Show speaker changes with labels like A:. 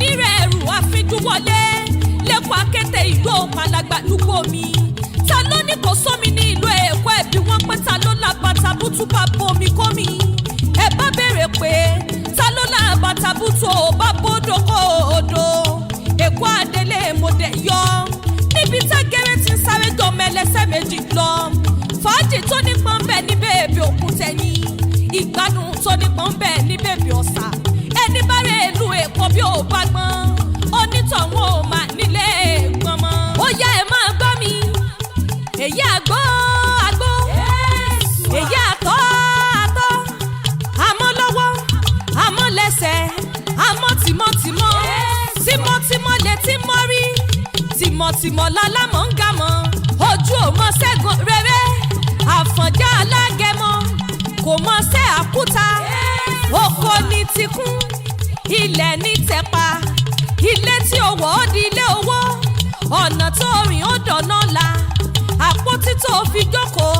A: Onírẹ̀ ẹrù àfijù wọlé lẹ́kọ̀ọ́ akéte ìlú òpàlàgbà lúgbó mi. Ta ló ní kò sómi ní ìlú Èkó? Ẹ̀bí wọ́n pé ta ló la bàtà bútú bá bomi kómi? Ẹ bá béèrè pé ta ló la bàtà bútú ò bá bódò kó odò. Èkó àdélé mòdè yọ níbi tágẹ́rẹ́ ti ń sáré jọmọ ẹlẹ́sẹ̀ méjì lọ. Fàájì tó nípọn bẹ́ẹ̀ ní bèbè òkun tẹ̀yìn, ìgbádùn tó nípọn bẹ́ẹ̀ ní bèbè ọ̀sà. Ẹni bá rẹ̀ ìlú Èkó bí ò bá gbọ́n, onítọ̀hún ò mà nílé gbọ́n mọ́. Ó yá, ẹ máa gbọ́ mi. Èyí àgbọ́ àgbọ́, èyí àtọ́ àtọ́, àmọ́ lọ́wọ́, àmọ́ lẹ́sẹ̀, àmọ́ tìmọ̀tìmọ̀, tìmọ̀tìmọ̀ létí mọ́ rí, tìmọ̀tìmọ̀ lálámọ̀ ń gàmọ̀. Ojú ò mọ ṣẹ́gun rere, Àfọ̀njá alágẹmọ kò mọ ṣẹ́ àkúta. Oko ní tikún, ilẹ̀ ní tẹ̀pa. Ilé tí ó wọ̀ ó di ilé owó, ọ̀nà tó rìn ó dọ̀nà la, àpótí tó fi jókòó.